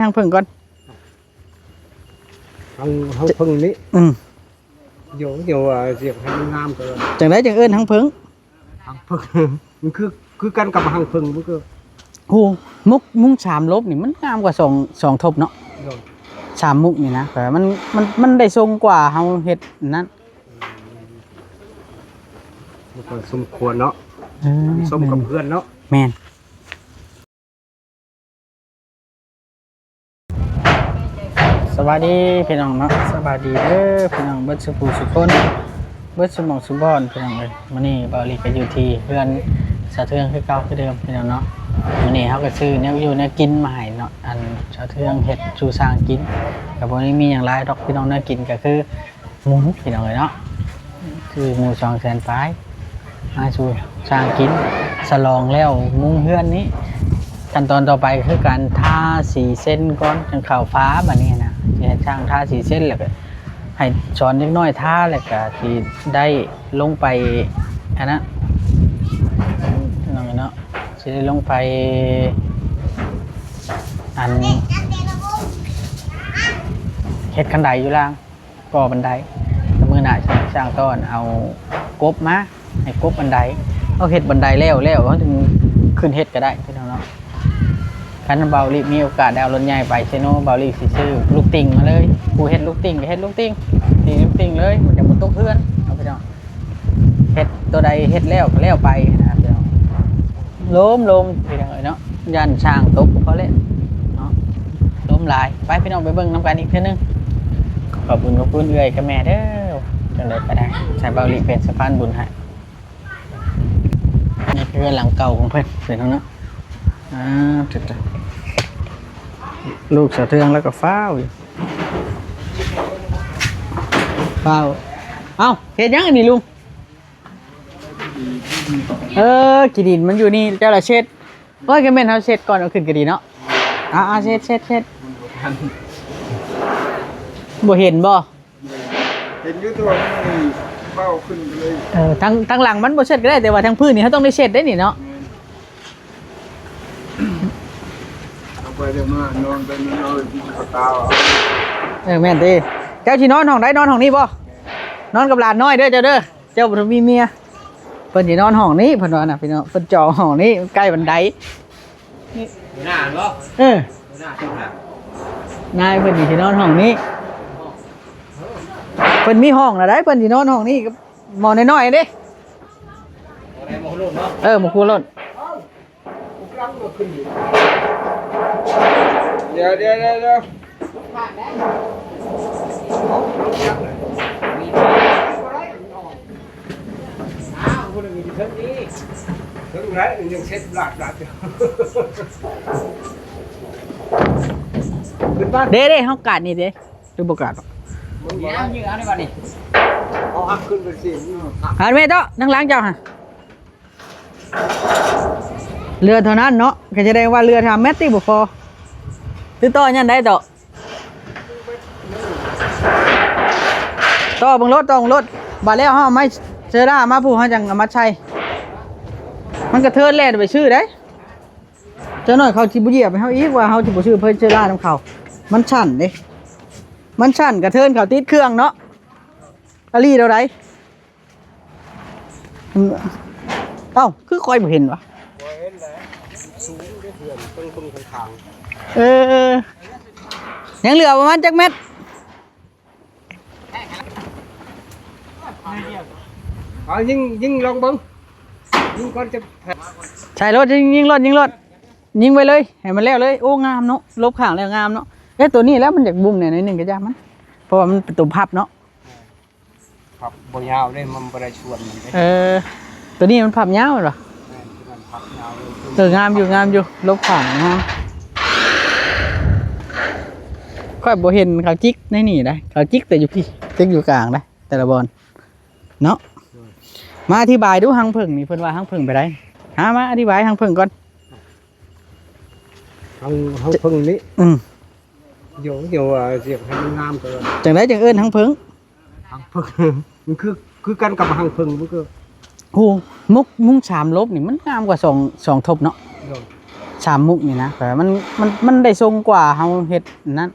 ຮັງເຜິ້ງກ່ອນ. ຮັງ ຮັງເຜິ້ງນີ້ ອືມ ດຽວ ດຽວ ອາ ສຽງໃຫ້ມັນງາມກ່ອນ. ຈັ່ງໃດຈັ່ງເອີ້ນຮັງເຜິ້ງ? ຮັງເຜິ້ງ ມັນຄື ຄືກັນກັບຮັງເຜິ້ງ ມັນຄື ໂອ້ ມຸກ ມຸງສາມລົບນີ້ມັນງາມກວ່າສອງ ສອງທົບເນາະ. ໂດຍ ສາມມຸກນີ້ນະ ແຕ່ມັນ ມັນ ມັນໄດ້ຊົງກວ່າເຮົາເຮັດນັ້ນ. ມັນກໍສົມຄວນເນາະ. ເອີ ສົມກັບເພື່ອນເນາະ. ແມ່ນ. ສະບາຍດີພີ່ນ້ອງເນາະ, ສະບາຍດີເດີພີ່ນ້ອງເບິດສູ່ຜູ້ສູ່ຄົນ ເບິດສູ່ໝ່ອງສູ່ບ່ອນພີ່ນ້ອງເອີຍ. ມື້ນີ້ບ່າວລີກະຢູ່ທີ່ເຮືອນສາວເທືອງຄືເກົ່າຄືເດີມພີ່ນ້ອງເນາະ. ມື້ນີ້ເຮົາກະຊື້ແນວຢູ່ແນວກິນມາໃຫ້ເນາະ, ອັນສາວເທືອງເຮັດສູ່ຊ່າງກິນ ກະບໍ່ໄດ້ມີຫຍັງຫຼາຍດອກພີ່ນ້ອງ, ແນວກິນກະຄື ໝູພີ່ນ້ອງເອີຍເນາະ, ຊື້ໝູສອງແສນປາຍ ມາສູ່ຊ່າງກິນ ສະຫຼອງແລ້ວມຸງເຮືອນນີ້. ຂັ້ນຕອນຕໍ່ໄປຄືການທາສີເຊັນກ່ອນ ຈັ່ງເຂົ້າຝາ. ບາດນີ້ນະ ຊິໃຫ້ຊ່າງທາສີເຊັນ ແລ້ວກະໃຫ້ສອນເດັກນ້ອຍທາ ແລ້ວກະຊິໄດ້ລົງໄປ ອັນນັ້ນ ພີ່ນ້ອງເອີຍເນາະ, ຊິໄດ້ລົງໄປ ອັນ ເຮັດຄັນໄດຢູ່ລ່າງ. ກໍ່ບັນໄດ. ແຕ່ມື້ໜ້າຊ່າງຕ້ອນເອົາກົບມາ ໃຫ້ກົບບັນໄດ. ເຮົາເຮັດບັນໄດແລ້ວ ແລ້ວເຮົາຈຶ່ງຂຶ້ນເຮັດກະໄດ້ພີ່ນ້ອງເນາະ. ຄັນບ່າວລີມີໂອກາດໄດ້ເອົາລົດໃຫຍ່ໄປເຊໂນ ບ່າວລີຊິຊື້ລູກຕິ່ງມາເລີຍ. ຜູ້ເຮັດລູກຕິ່ງກະເຮັດລູກຕິ່ງ ຕີລູກຕິ່ງເລີຍ ມັນຈະບໍ່ຕົກເຮືອນເນາະພີ່ນ້ອງ. ເຮັດໂຕໃດເຮັດແລ້ວກະແລ້ວໄປນະພີ່ນ້ອງ. ລົມ ລົມພີ່ນ້ອງເອີຍເນາະ, ຢ້ານຊ່າງຕົກພໍແລ້ວເນາະ, ລົມຫຼາຍ. ໄປພີ່ນ້ອງໄປເບິ່ງນຳກັນອີກເທື່ອໜຶ່ງ. ຂອບຄຸນຂອບຄຸນເອື້ອຍກັບແມ່ເດີ ຈັ່ງໃດກະໄດ້ ໃຫ້ບ່າວລີເປັນສະພານບຸນໃຫ້. ນີ້ຄືເຮືອນຫຼັງເກົ່າຂອງເພິ່ນພີ່ນ້ອງເນາະ. ອ່າ ລູກສາວເທືອງລາວກະຟ້າວຢູ່ ຟ້າວ. ເອົ້າ ເຮັດຫຍັງອັນນີ້ລຸງ? ເອີ ຂີ້ດິນມັນຢູ່ນີ້ ເຈົ້າລະເຊັດ. ໂອ້ຍ ກະແມ່ນເຮົາເຊັດກ່ອນເອົາຂຶ້ນກະດີເນາະ. ອ່າໆ ເຊັດ ເຊັດ ເຊັດ. ບໍ່ເຫັນບໍ່? ເຫັນຢູ່ ແຕ່ວ່າມັນເບົາຂຶ້ນກະເລີຍ. ເອີ ທາງ ທາງຫຼັງມັນບໍ່ເຊັດກະໄດ້ ແຕ່ວ່າທາງພື້ນນີ້ເຮົາຕ້ອງໄດ້ເຊັດເດ້ນີ້ເນາະ. ແມ່ນ. ເອົາໄປເດີມາ ນອນໄປນອນເອົາ ເອີ ແມ່ນຕິ. ເຈົ້າຊິນອນຫ້ອງໃດ? ນອນຫ້ອງນີ້ບໍ່? ນອນກັບຫຼານນ້ອຍເດີເຈົ້າເດີ. ເຈົ້າບໍ່ທັນມີເມຍ. ເພິ່ນຊິນອນຫ້ອງນີ້ ເພິ່ນວ່ານະພີ່ນ້ອງ, ເພິ່ນຈອງຫ້ອງນີ້ ມັນໃກ້ບັນໄດ. ຢູ່ໜ້າຫັ້ນບໍ່? ເອີ ຢູ່ໜ້າ ຢູ່ໜ້າ. ນາຍເພິ່ນຊິນອນຫ້ອງນີ້. ເພິ່ນມີຫ້ອງລະໄດ໋ ເພິ່ນຊິນອນຫ້ອງນີ້ ໝໍ້ນ້ອຍໆເດ້. ບໍ່ໄດ້ໝໍ້ໂລດເນາະ. ເອີ ໝໍ້ຄູໂລດ. ດຽວ ດຽວ ດຽວ ດຽວ. ເດ້ ເດ້ ເຮົາກາດນີ້ເດ້ ຫຼືບໍ່ກາດ? ເອົານີ້ບາດນີ້ ເອົາອັບຂຶ້ນໄປຊິ ອັນແມ່ເຕາະ ທາງຫຼັງເຈົ້າຫັ້ນ. ເຫຼືອເທົ່ານັ້ນເນາະ, ກະສະແດງວ່າເຫຼືອສາມແມັດຕິ ບໍ່ພໍ. ຫຼືຕໍ່ຍັງໄດ້ເຕາະ? ຕໍ່ເບິ່ງໂລດ ຕໍ່ເບິ່ງໂລດ. ບາດແລ້ວເຮົາເອົາໄມ້ເຊີລາມາ ຜູ້ເຮົາຈັ່ງເອົາມາໃສ່. ມັນກະເທີນແລ່ນໄປຊື່ໄດ໋. ຈັກໜ້ອຍເຂົາຊິບໍ່ຢຽບໃຫ້ເຮົາອີກ ວ່າເຮົາຊິບໍ່ຊື້ໄມ້ເຊີລານຳເຂົາ. ມັນສັ່ນເດ້ ມັນສັ່ນ ກະເທີນເຂົາຕິດເຄື່ອງເນາະ. ອາລີໂຕໃດ? ເອົ້າ ຄືຂ້ອຍບໍ່ເຫັນວະ? ບໍ່ເຫັນແຫຼະ ສູງເດ້ເພື່ອນ ເບິ່ງ ເບິ່ງຂ້າງໆ. ເອີ ຍັງເຫຼືອປະມານຈັກແມັດ? ເອົາ ຍິງ ຍິງລອງເບິ່ງ ຍິງກ່ອນຈະ ໃສ່ໂລດ ຍິງ ຍິງໂລດ ຍິງໂລດ ຍິງໄປເລີຍ ໃຫ້ມັນແລ້ວເລີຍ. ໂອ້ ງາມເນາະ ລົບຂ້າງແລ້ວງາມເນາະ. ເອີ ໂຕນີ້ແຫຼະ ມັນຢາກບຸ້ມແດ່ໜ້ອຍໜຶ່ງກະຢ່າງມັນ ເພາະວ່າມັນເປັນໂຕພັບເນາະ. ພັບບໍ່ຍາວເດ້ ມັນບໍ່ໄດ້ຊວນມັນເດ້. ເອີ ໂຕນີ້ມັນພັບຍາວແມ່ນບໍ່? ແມ່ນ ໂຕນັ້ນພັບຍາວເລີຍ. ເອີ ງາມຢູ່ ງາມຢູ່ ລົບຂ້າງງາມ. ຂ້ອຍບໍ່ເຫັນເຂົາຈິກໃນນີ້ໄດ໋ ເຂົາຈິກແຕ່ຢູ່ພີ້ ຈິກຢູ່ກາງໄດ໋ ແຕ່ລະບ່ອນເນາະ. ໂດຍ ມາອະທິບາຍດູ ຮັງເຜິ້ງນີ້ ເພິ່ນວ່າຮັງເຜິ້ງໄປໃດ? ຫາມາອະທິບາຍຮັງເຜິ້ງກ່ອນ. ຮັງ ຮັງເຜິ້ງນີ້ ອືມ ດຽວ ດຽວ ອາ ສຽງໃຫ້ມັນງາມກ່ອນ. ຈັ່ງໃດຈັ່ງເອີ້ນຮັງເຜິ້ງ? ຮັງເຜິ້ງ ມັນຄື ຄືກັນກັບຮັງເຜິ້ງ ມັນຄື ໂອ້ ມຸກ ມຸງສາມລົບນີ້ມັນງາມກວ່າສອງ ສອງທົບເນາະ. ໂດຍ ສາມມຸກນີ້ນະ ແບບມັນ ມັນ ມັນໄດ້ຊົງກວ່າເຮົາເຮັດນັ້ນ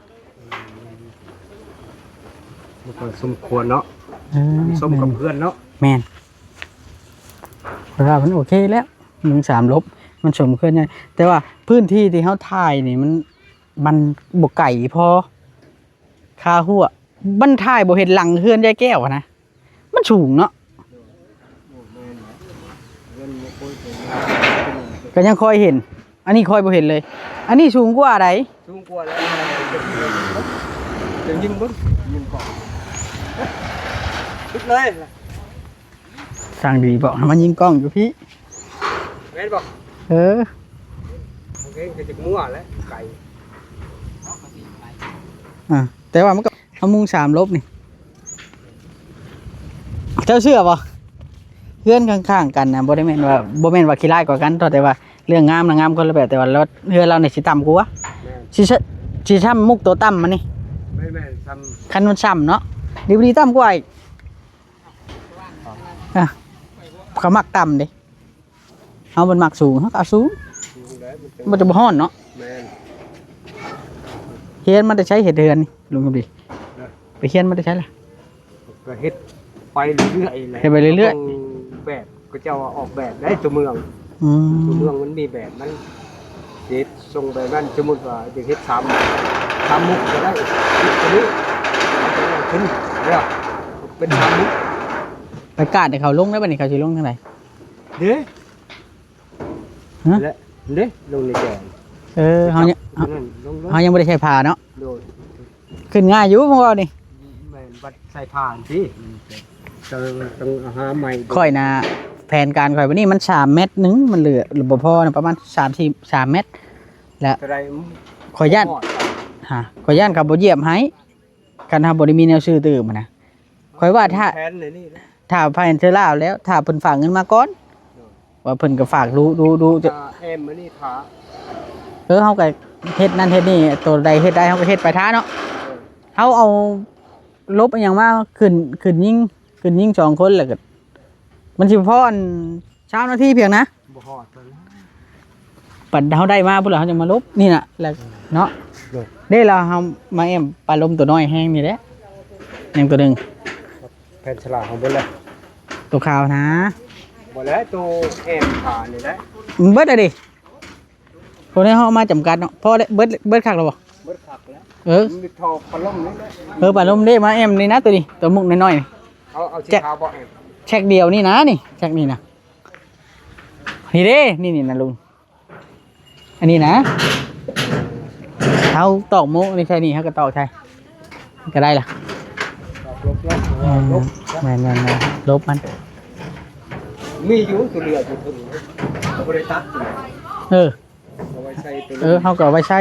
ມັນກໍສົມຄວນເນາະ ເອີ ສົມກັບເພື່ອນເນາະ ແມ່ນ ແຕ່ວ່າມັນໂອເຄແລ້ວ ມຸງສາມຫຼົບ ມັນສົມຄວນໃຫຍ່ ແຕ່ວ່າພື້ນທີ່ທີ່ເຮົາຖ່າຍນີ້ ມັນ ມັນບໍ່ໄກພໍ ຄາຮົ້ວ ມັນຖ່າຍບໍ່ເຫັນຫຼັງເຮືອນຍາຍແກ້ວຫັ້ນນະ ມັນສູງເນາະ ໂດຍ ໂດຍ ແມ່ນແຫຼະ ເຮືອນບໍ່ຄ່ອຍເປັນ ກໍຍັງຄ່ອຍເຫັນ ອັນນີ້ຄ່ອຍບໍ່ເຫັນເລີຍ ອັນນີ້ສູງກວ່າໃດ ສູງກວ່າແລ້ວ ຈະຍິງເບິ່ງ ຍິງກ່ອນ ຕຶກເລີຍ ຊ່າງດີບອກໃຫ້ມາຍິງກ້ອງຢູ່ພີ້ ແມ່ນບໍ່ ເອີ ໂອເຄ ກໍຈະມົວແຫຼະ ໄກ ອ່າ ແຕ່ວ່າມັນກໍ ເຮົາມຸງສາມຫຼົບນີ້ ເຈົ້າເຊື່ອບໍ່? ເຮືອນຂ້າງໆກັນນະ ບໍ່ໄດ້ແມ່ນວ່າ ບໍ່ແມ່ນວ່າຂີ້ຮ້າຍກວ່າກັນ ເທົ່າແຕ່ວ່າເລື່ອງງາມນະງາມຄົນລະແບບ ແຕ່ວ່າເຮືອນລາວນີ້ຊິຕ່ຳກວ່າ ແມ່ນ ຊິຊະ ຊິຊ່ຳມຸກໂຕຕ່ຳມັນນີ້ ແມ່ນໆ ຊ່ຳ ຄັນມັນຊ່ຳເນາະ ດີບໍ່ດີຕ່ຳກວ່າອີກ ອ່ະ ເຂົາມັກຕ່ຳເດ້. ເຮົາມັນມັກສູງ ເຮົາກໍເອົາສູງ ສູງແລ້ວ ມັນຈະ ມັນຈະບໍ່ຮ້ອນເນາະ ແມ່ນ ຮຽນມາແຕ່ໃສເຮັດເຮືອນນີ້ ລຸງຄຳດີ ຮະ ໄປຮຽນມາແຕ່ໃສລະ? ກໍເຮັດໄປເລື້ອຍໆແຫຼະ ເຮັດໄປເລື້ອຍໆ ເບິ່ງແບບ ເຂົາເຈົ້າວ່າອອກແບບໄດ້ຕົວເມືອງ ອືມ ຕົວເມືອງມັນມີແບບມັນ ເຮັດຊົງແບບນັ້ນ ສົມມຸດວ່າຈະເຮັດສາມ ສາມມຸກກໍໄດ້ ເຮັດຕົວນີ້ ເອົາຕົວນັ້ນຂຶ້ນ ແລ້ວເປັນສາມມຸກ ໄປກາດໃຫ້ເຂົາລົງໄດ້ບັດນີ້ ເຂົາຊິລົງທາງໃດ? ເດ້ ຮະ ແລະ ເດ້ ລົງໃນແຈງ ເອີ ເຮົາຍັງ ເຮົາຍັງບໍ່ໄດ້ໃຊ້ຜ້າເນາະ ໂດຍ ຂຶ້ນງ່າຍຢູ່ພວກເຮົານີ້ ແມ່ນ ບັດໃສ່ຜ້າຫັ້ນຕິ ຕ້ອງ ຕ້ອງຫາໃໝ່ ຂ້ອຍນະ ແຜນການຂ້ອຍບັດນີ້ມັນສາມແມັດໜຶ່ງ ມັນເຫຼືອບໍ່ພໍນະ ປະມານສາມ ສີ່ ສາມແມັດ ແລະ ເທົ່າໃດ ຂ້ອຍຢ້ານ ຮະ ຂ້ອຍຢ້ານເຂົາບໍ່ຢຽບໃຫ້ ຄັນເຮົາບໍ່ໄດ້ມີແນວຊື້ຕື່ມນະ ຂ້ອຍວ່າຖ້າ ແຜນໃນນີ້ນະ ຖ້າໄຟເທື່ອລາວແລ້ວ ຖ້າເພິ່ນຝາກເງິນມາກ່ອນ ໂດຍ ວ່າເພິ່ນກໍຝາກດູ ດູ ດູ ຖ້າແອມມື້ນີ້ຖ້າ ເອີ ເຮົາກໍເຮັດນັ້ນເຮັດນີ້ ໂຕໃດເຮັດໄດ້ເຮົາກໍເຮັດໄປຖ້າເນາະ ເອີ ເຮົາເອົາຫຼົບອີ່ຫຍັງມາຂຶ້ນ ຂຶ້ນຍິງ ຂຶ້ນຍິງສອງຄົນ ແລ້ວກໍ ມັນຊິພໍອັນຊາວນາທີພຽງນະ ບໍ່ຮອດ ບັດເຮົາໄດ້ມາພຸ້ນລະ ເຮົາຈັ່ງມາຫຼົບ ນີ້ນະ ແລ້ວເນາະ ໂດຍ ເດ້ລະ ເຮົາມາແອ້ມປາລົມຕົວນ້ອຍແຮງນີ້ແຫຼະ ຍັງຕົວໜຶ່ງ ແຜ່ນສະຫຼາກຂອງເພິ່ນລະ ຕົວຂາວນະ ບໍ່ແລ້ວ ໂຕແອມຂານີ້ແຫຼະ ມັນເບິດລະເດ ໂຕນີ້ເຮົາເອົາມາຈຳກັດເນາະ ພໍແລ້ວ ເບິດ ເບິດຄັກລະບໍ່? ເບິດຄັກແລ້ວ ເອີ ມີທໍ່ພັດລົມນີ້ແຫຼະ ເອີ ພັດລົມເດ້ ມາແອມນີ້ນະ ໂຕນີ້ ໂຕມຸກນ້ອຍໆນີ້ ເອົາ ເອົາສີຂາວບໍ່ແອມ ແຊັກດຽວນີ້ນະ ນີ້ ແຊັກນີ້ນະ ນີ້ເດ້ ນີ້ ນີ້ນະລຸງ ອັນນີ້ນະ ເຮົາຕອກໂມນີ້ໃສ່ນີ້ ເຮົາກໍຕອກໃສ່ ມັນກໍໄດ້ລະ ຕອກຫຼົບ ເອີ ຫຼົບ ແມ່ນໆໆ ຫຼົບມັນ ມີຢູ່ຕົວເຫຼືອຢູ່ເທິງ ກໍບໍ່ໄດ້ຕັດ ເອີ ເອົາໄວ້ໃສ່ຕົວ ເອີ ເຮົາກໍເອົາໄວ້ໃສ່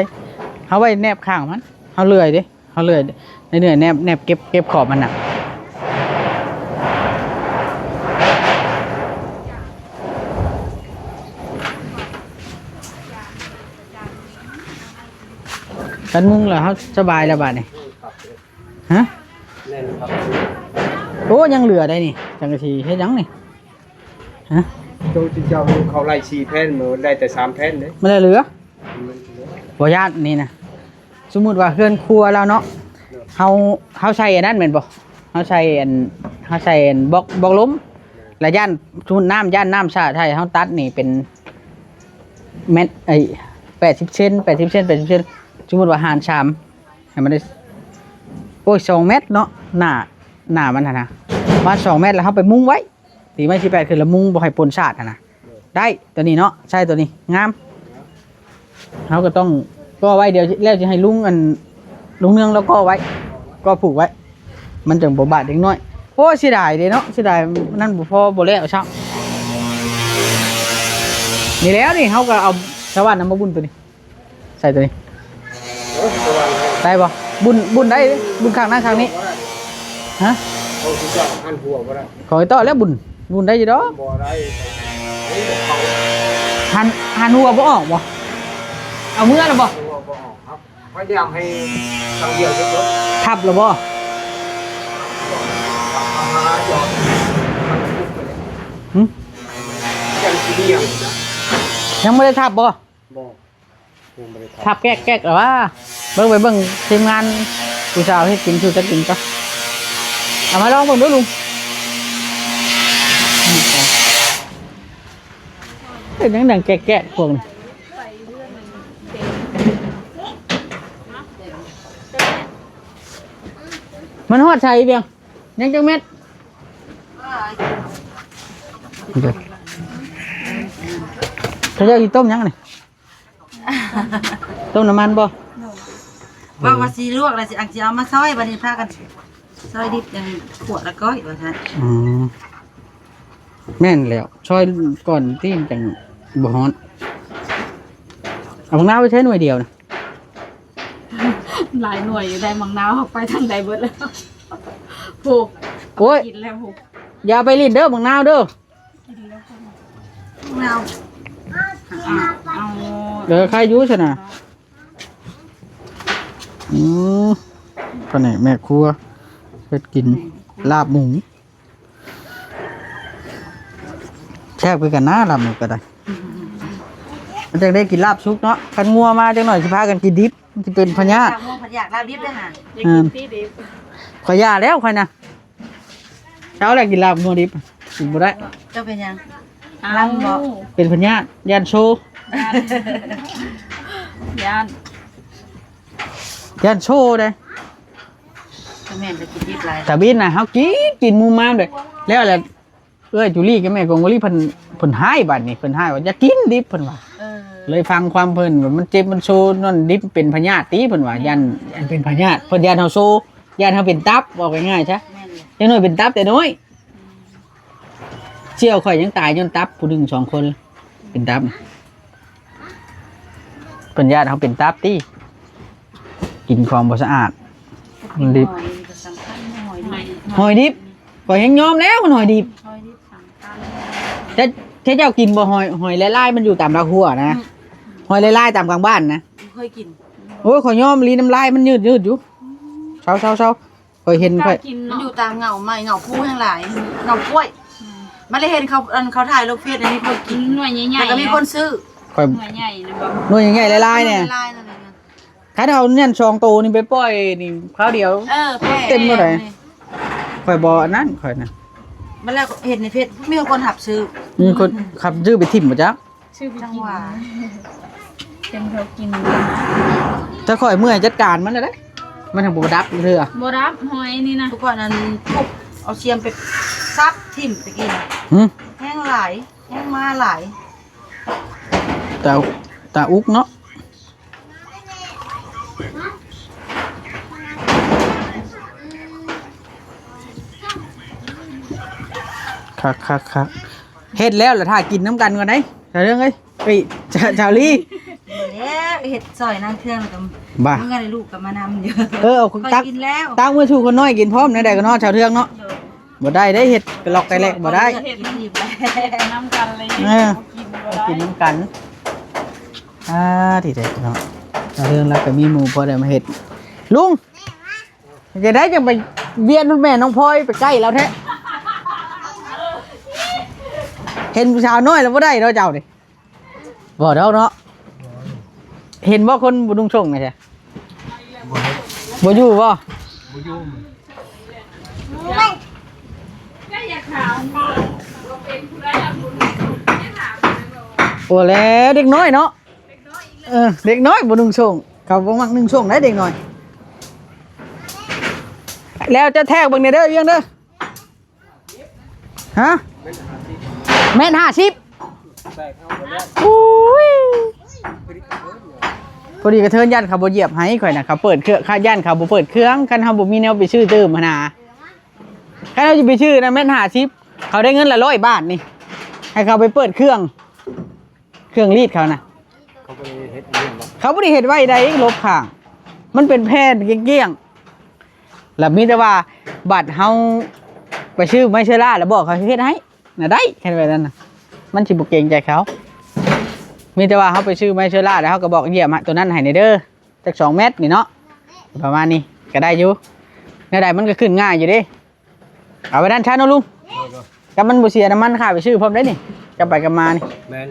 ເຮົາໄວ້ແນບຂ້າງມັນ ເຮົາເລື່ອຍເດ້ ເຮົາເລື່ອຍໃນເລື່ອຍແນບ ແນບເກັບ ເກັບຂອບມັນນະ ກັນມຸງແລ້ວເຮົາສະບາຍແລ້ວບາດນີ້ ຮະ ແມ່ນຄັບ ໂອ້ ຍັງເຫຼືອໄດ໋ນີ້ ສັງກະສີເຮັດຫຍັງນີ້ ຮະ ໂຕທີ່ເຈົ້າເຂົາໄລ່ສີ່ແຜ່ນ ມັນໄດ້ແຕ່ສາມແຜ່ນເດ້ ມັນໄດ້ເຫຼືອ ມັນເຫຼືອ ບໍ່ຢ້ານນີ້ນະ ສົມມຸດວ່າເຮືອນຄົວລາວເນາະ ເຮົາ ເຮົາໃສ່ອັນນັ້ນແມ່ນບໍ່? ເຮົາໃສ່ອັນ ເຮົາໃສ່ອັນບລັອກ ບລັອກລົມ ແລ້ວຢ້ານ ສົມມຸດນ້ຳ ຢ້ານນ້ຳສາດໃສ່ ເຮົາຕັດນີ້ເປັນແມັດ ໄອ້ ແປດສິບເຊັນ ແປດສິບເຊັນ ແປດສິບເຊັນ ສົມມຸດວ່າຫານສາມ ໃຫ້ມັນໄດ້ ໂອ້ຍ ສອງແມັດເນາະ ໜ້າ ໜ້າມັນຫັ້ນນະ ປະມານສອງແມັດ ແລ້ວເຮົາໄປມຸງໄວ້ ຕີໄມ້ສີ່ແປດຂຶ້ນລະມຸງ ບໍ່ໃຫ້ປົນສາດຫັ້ນນະ ໄດ້ ໂຕນີ້ເນາະ ໃຊ້ໂຕນີ້ງາມ ເຮົາກໍຕ້ອງກໍ່ໄວ້ ດຽວແລ້ວຊິໃຫ້ລຸງ ອັນ ລຸງເນືອງລາວກໍ່ໄວ້ ກໍ່ຜູກໄວ້ ມັນຈັ່ງບໍ່ບາດເດັກນ້ອຍ ໂອ້ ເສຍດາຍເດ້ເນາະ ເສຍດາຍ ນັ້ນບໍ່ພໍ ບໍ່ແລ້ວຊ້ຳ ນີ້ແຫຼະ ນີ້ເຮົາກໍເອົາສະຫວັນນຳມາບຸນໂຕນີ້ ໃສ່ໂຕນີ້ ເອີ ສະຫວັນ ໄດ້ບໍ່? ບຸນ ບຸນໄດ້ ບຸນຂ້າງນັ້ນຂ້າງນີ້ ຮະ ເອົາທີ່ເຈົ້າຫັນຫົວບໍ່ໄດ້ ຂອງໄອ້ຕໍ່ແລ້ວບຸນ ບຸນໄດ້ຢູ່ດອກ ບໍ່ໄດ້ ເອົາ ຫັນ ຫັນຫົວບໍ່ອອກບໍ່? ເອົາເມືອແລ້ວບໍ່? ຫົວບໍ່ອອກ ພະຍາຍາມໃຫ້ທາງດຽວເດີ ທັບແລ້ວບໍ່? ຫຶ? ຍັງບໍ່ໄດ້ທັບບໍ່? ບໍ່ ຄັບແກກໆ ແລ້ວວ່າ ເບິ່ງ ໄປເບິ່ງທີມງານຜູ້ສາວເຮັດກິນສູ່ຈັກກິນກ່ອນ. ເອົາມາລອງເບິ່ງດູລຸງ. ເຮັດຫຍັງດັງແກກໆ ພວກນີ້? ມັນຮອດໃສບຽງ? ຍັງຈັກແມັດ? ເຂົາເຈົ້າຊິຕົ້ມຫຍັງນີ້? ຕົ້ມນ້ຳມັນບໍ່? ເວົ້າວ່າຊິລວກແລ້ວ ຊິ ອັນ ຊິເອົາມາຊອຍ ບັດນີ້ພາກັນຊອຍດິບ ຈັ່ງຂົ້ວລະກ້ອຍວ່າຊັ້ນ. ອືມ ແມ່ນແລ້ວ ຊອຍກ່ອນຕິ ມັນຈັ່ງບໍ່ຮ້ອນ. ເອົາບັກນາວໄປໃຊ້ໜ່ວຍດຽວນະ. ຫຼາຍໜ່ວຍຢູ່ໄດ໋ ບັກນາວ ເຮົາໄປທາງໃດເບິດແລ້ວ? ໂອ້ ໂອ້ຍ ກິນແລ້ວ ຢ່າໄປຫຼິ້ນເດີ ບັກນາວເດີ. ເອົາ ເອີ ໃຄຢູ່ຊັ້ນນະ. ອືມ ພະແນກແມ່ຄົວເຮັດກິນລາບໝູ ແຊບຄືກັນນະ ລາບໝູກໍໄດ້. ມັນຈັ່ງໄດ້ກິນລາບສຸກເນາະ ຄັນງົວມາຈັກໜ້ອຍຊິພາກັນກິນດິບ ມັນຊິເປັນພະຍາດ. ລາບງົວພະຍາດ ລາບດິບເດ້ຫາ. ອືມ ຂ້ອຍຢ່າແລ້ວ ຂ້ອຍນະ. ເຊົ້າແລ້ວກິນລາບງົວດິບ ກິນບໍ່ໄດ້. ເຈົ້າເປັນຫຍັງ? ເອົ້າ ລຳບໍ່? ເປັນພະຍາດ ຢ້ານໂຊ ຢ້ານ ຢ້ານ ຢ້ານໂຊເດ້. ກໍແມ່ນ ໄປກິນດິບຫຼາຍ ຕາບິນນະ ເຮົາກິນ ກິນໝູມາມເດ້. ແລ້ວລະ ເອື້ອຍຈູລີກັບແມ່ກົງໂກລີ ເພິ່ນ ເພິ່ນຮ້າຍ ບາດນີ້ເພິ່ນຮ້າຍວ່າ ຢ່າກິນດິບ ເພິ່ນວ່າ. ເອີ ເລີຍຟັງຄວາມເພິ່ນວ່າ ມັນເຈັບມັນໂຊ ນອນດິບເປັນພະຍາດຕິ ເພິ່ນວ່າ. ແມ່ນ ຢ້ານ ຢ້ານເປັນພະຍາດ ເພິ່ນຢ້ານເຮົາໂຊ ຢ້ານເຮົາເປັນຕັບ ເວົ້າງ່າຍໆຊະ. ແມ່ນ ຈັກໜ້ອຍເປັນຕັບແຕ່ນ້ອຍ. ສ່ຽວຂ້ອຍຍັງຕາຍຍ້ອນຕັບ ຜູ້ໜຶ່ງສອງຄົນເປັນຕັບ. ເພິ່ນຢ້ານເຮົາເປັນຕັບຕິ ກິນຂອງບໍ່ສະອາດ ມັນດິບ. ຫອຍນີ້ກໍສຳຄັນ ຫອຍດິບ ຫອຍດິບ ຂ້ອຍແຮງຍອມແລ້ວ ຫອຍດິບ. ຫອຍດິບສຳຄັນ ແຕ່ ແຕ່ເຈົ້າກິນບໍ່ ຫອຍ ຫອຍລາຍໆ ມັນຢູ່ຕາມລາວຫົວນະ. ອືມ ຫອຍລາຍໆ ຕາມກາງບ້ານນະ ເຄີຍກິນ. ໂອ້ຍ ຂ້ອຍຍອມອີ່ຫຼີ ນ້ຳລາຍມັນຍືດໆຢູ່. ເຊົາໆໆ ຂ້ອຍເຫັນ ຂ້ອຍ ມັນຢູ່ຕາມເຫງົ້າໄມ້ເຫງົ້າພູແຮງຫຼາຍ ເຫງົ້າກ້ວຍ. ອືມ ມັນໄດ້ເຫັນເຂົາ ອັນ ເຂົາຖ່າຍລົງເຟສ ອັນນີ້ຂ້ອຍກິນ ໜ່ວຍໃຫຍ່ໆ ແລ້ວກໍມີຄົນຊື້. ຂ້ອຍ ໜ່ວຍໃຫຍ່ນະບໍ່? ໜ່ວຍໃຫຍ່ໆ ຫຼາຍໆ ຫຼາຍໆ ນັ້ນນະ. ຄັນເອົານັ້ນສອງໂຕນີ້ໄປປ່ອຍນີ້ຄາວດຽວ ເອີ ເຕັມບໍ່ໄດ້. ຂ້ອຍບໍ່ອັນນັ້ນ ຂ້ອຍນະ ມັນແລ້ວເຫັນໃນເຟສ ມີຄົນຮັບຊື້. ມີຄົນ ອືມ ຮັບຊື້ໄປຖິ້ມບໍ່ຈັກ. ຊື້ໄປກິນ ຈັງຫວະ ເປັນເຂົາກິນ. ແຕ່ຂ້ອຍເມື່ອຍຈັດການມັນແລ້ວເດ້ ມັນທັງບໍ່ດັບເທື່ອ. ບໍ່ດັບຫອຍນີ້ນະ ທຸກຄົນນັ້ນທຸບເອົາຊຽມໄປສັບຖິ້ມຕະກີ້. ຫື ແຮງຫຼາຍ ແຮງມາຫຼາຍ ຕາ ຕາອຸກເນາະ. ຄັກໆໆ ເຮັດແລ້ວລະຖ້າກິນນຳກັນກ່ອນເດ້ ສາວເຮືອງເອີຍ. ເອີຍ ສາວ ສາວລີ ນີ້ແຫຼະ ເຮັດຊ່ອຍນາງເທື່ອງ ແລ້ວກໍ ບ້າ ເມື່ອໃດລູກກໍມານຳຢູ່. ເອີ ເອົາ ຂ້ອຍ ຕັກ ກິນແລ້ວ ຕັກມື້ສູ່ຄົນນ້ອຍກິນພ້ອມ ແນວໃດກໍເນາະ ສາວເທື່ອງເນາະ. ໂດຍ ບໍ່ໄດ້ເດ້ ເຮັດກະລັອກກະແລກບໍ່ໄດ້ ເຮັດນຳກັນເລີຍ. ເອີ ກິນບໍ່ໄດ້ ກິນນຳກັນ. ອ່າ ທີ່ແທ້ເນາະ ສາວເທື່ອງລາວກໍມີໝູ່ພໍໄດ້ມາເຮັດ. ລຸງ ຈັ່ງໃດຈັ່ງໄປວຽນແມ່ນ້ອງພອຍໄປໃກ້ລາວແທ້? ເຫັນຜູ້ສາວນ້ອຍແລ້ວບໍ່ໄດ້ເນາະເຈົ້ານີ້. ບໍ່ດອກເນາະ. ເຫັນບໍ່ຄົນບໍ່ນຸ່ງສົ້ງນີ້? ບໍ່ເຫັນ. ບໍ່ຢູ່ບໍ່? ບໍ່ຢູ່. ໂອ້ ແລະ ເດັກນ້ອຍເນາະ. ເອີ ເດັກນ້ອຍບໍ່ນຸ່ງສົ້ງ ເຂົາບໍ່ມັກນຸ່ງສົ້ງໃດເດັກນ້ອຍ. ແລ້ວຈະແທກເບິ່ງແດ່ເດີ ວຽງເດີ. ຮະ? ແມັດຫ້າສິບ. ໂອ້ຍ ພໍດີກະເທີນຢ້ານເຂົາບໍ່ຢຽບໃຫ້ຂ້ອຍນະ ເຂົາເປີດເຄື່ອງ ຢ້ານເຂົາບໍ່ເປີດເຄື່ອງ ຄັນເຮົາບໍ່ມີແນວໄປຊື້ຕື່ມຫັ້ນນາ. ຄັນເຮົາຊິໄປຊື້ນະ ແມັດຫ້າສິບ ເຂົາໄດ້ເງິນລະຮ້ອຍບາດນີ້ ໃຫ້ເຂົາໄປເປີດເຄື່ອງ ເຄື່ອງລີດເຂົານະ ເຂົາບໍ່ໄດ້ເຮັດອີ່ຫຍັງບໍ່? ເຂົາບໍ່ໄດ້ເຮັດໄວ້ໃດ ລົບຂ້າງ ມັນເປັນແຜ່ນກ້ຽງໆ ລະມີແຕ່ວ່າບາດເຮົາໄປຊື້ໄມ້ເຊື້ອລາ ລະບອກເຂົາເຮັດໃຫ້ນະ ໄດ້ ຄັນແບບນັ້ນນະ ມັນຊິບໍ່ເກງໃຈເຂົາ. ມີແຕ່ວ່າເຮົາໄປຊື້ໄມ້ເຊື້ອລາ ລະເຮົາກໍບອກຢຽບໂຕນັ້ນໃຫ້ແດ່ເດີ ຈັກສອງແມັດນີ້ເນາະ ປະມານນີ້ກໍໄດ້ຢູ່. ແນວໃດມັນກໍຂຶ້ນງ່າຍຢູ່ເດ້. ເອົາໄວ້ນັ້ນຊະເນາະລຸງ. ໂດຍ ໂດຍ ກັບມັນບໍ່ເສຍນ້ຳມັນຄ່າໄປຊື້ພ້ອມໄດ໋ນີ້ ກັບໄປກັບມານີ້. ແມ່ນ.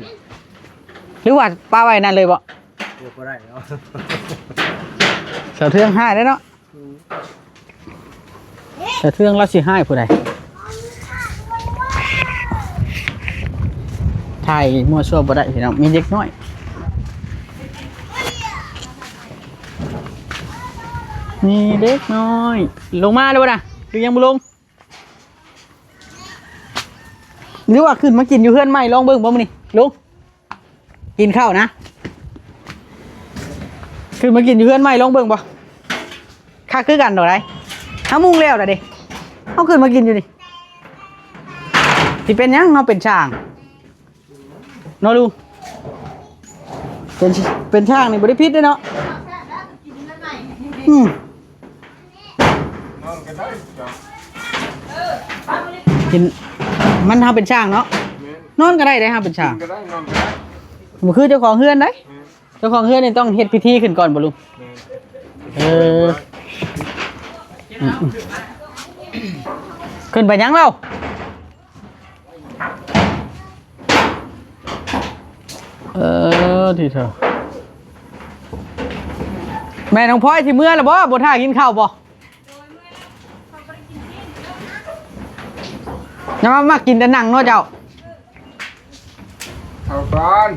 ຫຼືວ່າປະໄວ້ນັ້ນເລີຍບໍ່? ບໍ່ໄດ້ເນາະ ສາວເທືອງຮ້າຍເດ້ເນາະ. ອືມ ສາວເທືອງລາວຊິຮ້າຍຜູ້ໃດ? ຖ່າຍມົ້ວຊົ່ວບໍ່ໄດ້ພີ່ນ້ອງ ມີເດັກນ້ອຍ ມີເດັກນ້ອຍ. ລົງມາແລ້ວບໍ່ນະ ຫຼືຍັງບໍ່ລົງ? ຫຼືວ່າຂຶ້ນມາກິນຢູ່ເຮືອນໃໝ່ລອງເບິ່ງບໍ່ມື້ນີ້ລຸງ? ກິນເຂົ້ານະ ຂຶ້ນມາກິນຢູ່ເຮືອນໃໝ່ລອງເບິ່ງບໍ່? ຄັກຄືກັນດອກໃດ ເຮົາມຸງແລ້ວລະເດ້ ເຮົາຂຶ້ນມາກິນຢູ່ນີ້ ຊິເປັນຫຍັງ ເຮົາເປັນຊ່າງເນາະລຸງ? ເປັນ ເປັນຊ່າງນີ້ບໍ່ໄດ້ຜິດເດ້ເນາະ. ອືມ ນອນກໍໄດ້ ກິນ ມັນ ເຮົາເປັນຊ່າງເນາະ ແມ່ນ ນອນກໍໄດ້ເດ້ ເຮົາເປັນຊ່າງ ກິນກໍໄດ້ ນອນກໍໄດ້ ບໍ່ຄືເຈົ້າຂອງເຮືອນໃດ. ແມ່ນ ເຈົ້າຂອງເຮືອນນີ້ຕ້ອງເຮັດພິທີຂຶ້ນກ່ອນບໍ່ລຸງ? ແມ່ນ ເອີ ອືມໆ ຂຶ້ນໄປຫຍັງລາວ? ເອີ ຕິໂທ ແມ່ນ້ອງພອຍຊິເມືອແລ້ວບໍ່? ບໍ່ຖ້າກິນເຂົ້າບໍ່? ຍັງມາ ມາກິນແຕ່ໜັງເນາະເຈົ້າ. ເຂົ້າກ່ອນ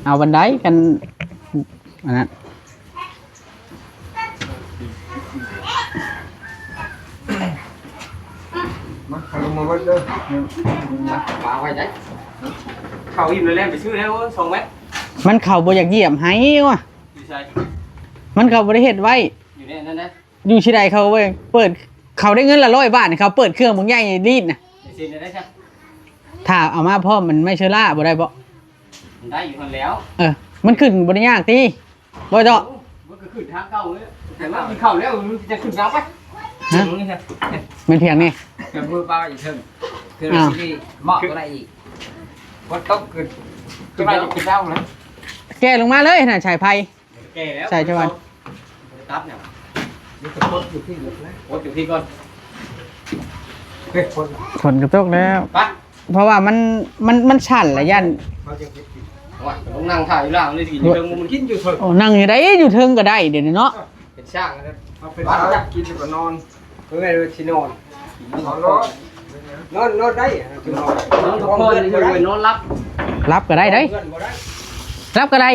ເອົາບັນໄດກັນ ອັນນັ້ນ ມາ ເຂົ້າລົງມາເບິດເດີ ປາໄວ້ໃດ ເຂົ້າອີກແລ້ວ ແລ່ນໄປຊື້ແລ້ວ ສອງແມັດ ມັນເຂົ້າບໍ່ຢາກຢຽບໃຫ້ວະ ຢູ່ໃສ? ມັນເຂົ້າບໍ່ໄດ້ເຮັດໄວ້ ຢູ່ໃນນັ້ນນະ ຢູ່ທີ່ໃດເຂົາເວີ້ຍ ເປີດ ເຂົາໄດ້ເງິນລະຮ້ອຍບາດ ເຂົາເປີດເຄື່ອງບັກໃຫຍ່ລີດນະ ໄປເຊັນໄດ້ຊະ ຖ້າເອົາມາພ້ອມມັນໄມ້ເຊີລ່າບໍ່ໄດ້ບໍ? ໄດ້ຢູ່ຫັ້ນແລ້ວ ເອີ ມັນຂຶ້ນບໍ່ໄດ້ຍາກຕິ ບໍ່ເຈາະ ໂອ້ ມັນກໍຂຶ້ນທາງເກົ່າເລີຍ ແຕ່ວ່າມັນເຂົ້າແລ້ວ ມັນຈະຂຶ້ນຍາວໄປ ຮະ ແມ່ນພຽງນີ້ ແຕ່ມືປາຢູ່ເທິງ ຄືຊິເໝາະກໍໄດ້ອີກ ບໍ່ຕົກຂຶ້ນ ຕົວໃດຈະຂຶ້ນຍາວນະ ແກ່ລົງມາເລີຍນະ ສາຍໄຟ ແກ່ແລ້ວ ໃສ່ຈະວັນ ບໍ່ໄດ້ຕັດຫຍັງ ມີແຕ່ກົດຢູ່ທີ່ເດີນະ ກົດຢູ່ທີ່ກ່ອນ ເຮີ້ຍ ຝົນ ຝົນກໍຕົກແລ້ວ ໄປ ເພາະວ່າມັນ ມັນ ມັນສັ່ນລະຢ້ານ ເຂົາຈະເຮັດກິນ ໂອ້ຍ ຕ້ອງນັ່ງຖ້າຢູ່ລ່າງເລີຍ ຊິກິນຢູ່ເທິງ ມັນກິນຢູ່ເທິງ ໂອ້ ນັ່ງຢູ່ໃດ ຢູ່ເທິງກໍໄດ້ດຽວນີ້ເນາະ ເປັນຊ່າງແລ້ວ ເອົາເປັນຊ່າງກິນແລ້ວກໍນອນ ເພິ່ນວ່າຊິນອນ ນອນໂລດ ນອນ ນອນໄດ້ ນອນ ນອນພັກຜ່ອນ ນອນຫຼັບ ຫຼັບກໍໄດ້ເດ້ ນອນກໍໄດ້ ຫຼັບກໍໄດ້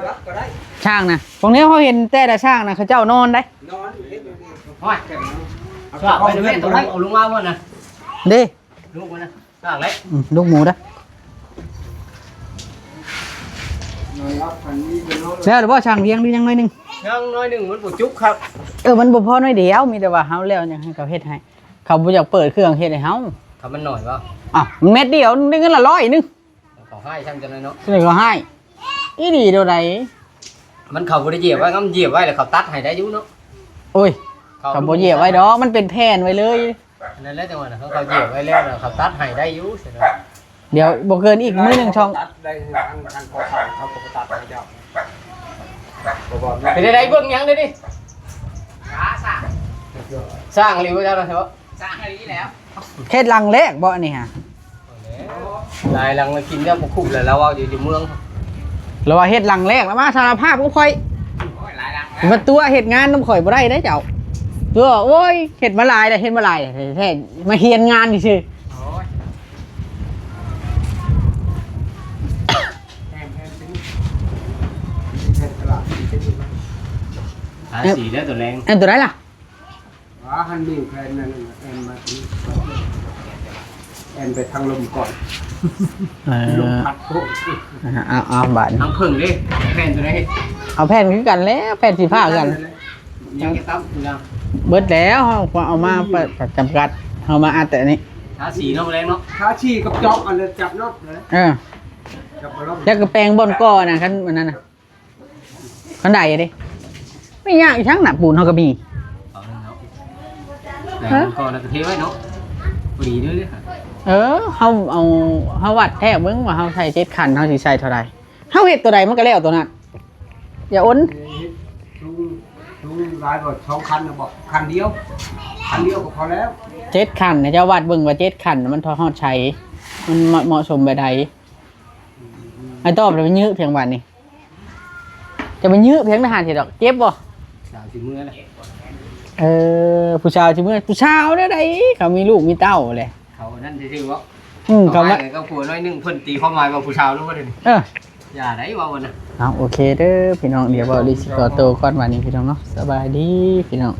ຫຼັບກໍໄດ້ ຊ່າງນະ ຂອງແນວເຮົາເຫັນແຕ່ລະຊ່າງນະ ເຂົາເຈົ້ານອນໄດ້ ນອນເຮັດຢູ່ນີ້ ໂອ້ຍ ເອົາ ສາກໄປແມ່ ເອົາລົງມາບໍ່ນະ ເດ້ ລູກມັນນະ ສາກແລ້ວ ອືມ ລູກໝູເດ້ ນອນຫຼັບຝັນດີເນາະ ແລ້ວບໍ່ຊ່າງວຽງ ຫຼືຍັງໜ້ອຍໜຶ່ງ? ຍັງໜ້ອຍໜຶ່ງ ມັນບໍ່ຈຸກຄັກ ເອີ ມັນບໍ່ພໍໜ້ອຍດຽວ ມີແຕ່ວ່າເຮົາແລ້ວຍັງໃຫ້ເຂົາເຮັດໃຫ້ ເຂົາບໍ່ຢາກເປີດເຄື່ອງເຮັດໃຫ້ເຮົາ ຖ້າມັນໜ້ອຍບໍ່? ອ້າວ ມັນເມັດດຽວ ໄດ້ເງິນລະຮ້ອຍໜຶ່ງ ເຂົາຮ້າຍຊ່ຳຈັ່ງໃດເນາະ ສ່ວນໃຫຍ່ເຂົາຮ້າຍ ອີ່ຫຼີໂດໃດ ມັນເຂົາບໍ່ໄດ້ຢຽບໄວ້ ຄັນຢຽບໄວ້ແລ້ວເຂົາຕັດໃຫ້ໄດ້ຢູ່ເນາະ ໂອ້ຍ ເຂົາ ເຂົາບໍ່ຢຽບໄວ້ດອກ ມັນເປັນແຜ່ນໄວ້ເລີຍ ນັ້ນແຫຼະ ຈັ່ງວ່ານະ ເຂົາຢຽບໄວ້ແລ້ວນະ ເຂົາຕັດໃຫ້ໄດ້ຢູ່ ດຽວບໍ່ເກີນອີກມື້ໜຶ່ງຊ່ອງ ຕັດໄດ້ ທາງ ທາງກໍ່ສ້າງເຂົາກໍຕັດໃຫ້ເຈົ້າ ເປັນໃດເບິ່ງຫຍັງເດນີ້ ສ້າງ ສ້າງອີ່ຫຼີບໍ່ເຈົ້ານະ ສ້າງອີ່ຫຼີແລ້ວ ເຮັດຫຼັງແລກບໍ່ອັນນີ້ຫາ? ຫຼາຍຫຼັງລະກິນແລ້ວບໍ່ຄຸ້ມແລ້ວ ລາວເວົ້າຢູ່ ຢູ່ເມືອງ ລາວວ່າເຮັດຫຼັງແລກ ລາວມາສາລະພາບກັບຂ້ອຍ ໂອ້ຍ ຫຼາຍຫຼັງແລ້ວ ມາຕົວະເຮັດງານນຳຂ້ອຍບໍ່ໄດ້ເດ້ເຈົ້າ ຕົວະ ໂອ້ຍ ເຮັດມາຫຼາຍແລ້ວ ເຮັດມາຫຼາຍແທ້ໆ ມາຮຽນງານຊື່ໆ ໂອ້ຍ ແພງ ແພງ ແພງຕະຫຼາດ ທາສີແລ້ວຕົວແລງ ອັນຕົວໃດລະ? ວ່າຫັ້ນມີແຜ່ນນັ້ນ ແອມມາ ແອມໄປທາງລົມກ່ອນ ເອີ ລົມພັດໂພດ ເອົາ ເອົາ ບາດນີ້ ທາງເພິ່ງເດ້ ແຜ່ນຕົວໃດ? ເອົາແຜ່ນຄືກັນແຫຼະ ແຜ່ນສີຟ້າຄືກັນ ຍັງຈະຕຳຢູ່ນະ ເບິດແລ້ວ ເຮົາກໍເອົາມາປະ ປະຈຳກັດ ເຮົາມາອັດແຕ່ອັນນີ້ ທາສີເນາະ ແລງເນາະ ທາສີກັບເຈາະອັນນັ້ນ ຈັບເນາະ ເອີ ຈັບບໍ່ລອງ ແລ້ວກໍແປງບ່ອນກໍ່ນະ ຄັນອັນນັ້ນນະ ຄັນໄດເດ້ ໄມ່ຍາກອີ່ຫຍັງນະ ປູນເຮົາກໍມີ ເອົາເນາະ ແລ້ວກໍ ແລ້ວກໍເທໄວ້ເນາະ ພໍດີເດີ ເອີ ເຮົາເອົາ ເຮົາວັດແທກເບິ່ງວ່າເຮົາໃສ່ເຈັດຄັນ ເຮົາຊິໃສ່ເທົ່າໃດ ເຮົາເຮັດຕົວໃດມັນກໍແລ້ວຕົວນັ້ນ ຢ່າອົນ ເຮັດສູງ ສູງ ຫຼາຍບໍ່ ສອງຄັນນະບໍ່ ຄັນດຽວ ຄັນດຽວກໍພໍແລ້ວ ເຈັດຄັນ ໃຫ້ເຈົ້າວັດເບິ່ງວ່າເຈັດຄັນມັນພໍຮອດໃສ ມັນເໝາະ ເໝາະສົມແບບໃດ ໄອ້ຕອບລະໄປຍື້ພຽງບາດນີ້ ຈະໄປຍື້ພຽງທະຫານຊິດອກ ເຈັບບໍ່? ສາວຊິເມືອແລ້ວ ເອີ ຜູ້ສາວຊິເມືອ ຜູ້ສາວແນວໃດ ເຂົາມີລູກມີເຕົ້າແຫຼະ ເຂົານັ້ນຊື່ໆ ບໍ່ ອືມ ເຂົາມາ ເຂົາມາກັບຜົວໜ້ອຍໜຶ່ງ ເພິ່ນຕີຄວາມໝາຍວ່າຜູ້ສາວນະບໍ່ ດຽວນີ້ ເອີ ຢ່າໄດ໋ເວົ້ານະ ເອົາ ໂອເຄເດີພີ່ນ້ອງ ດຽວເວົ້າລິຊິຂໍໂຕກ່ອນ ບາດນີ້ພີ່ນ້ອງເນາະ ສະບາຍດີພີ່ນ້ອງ.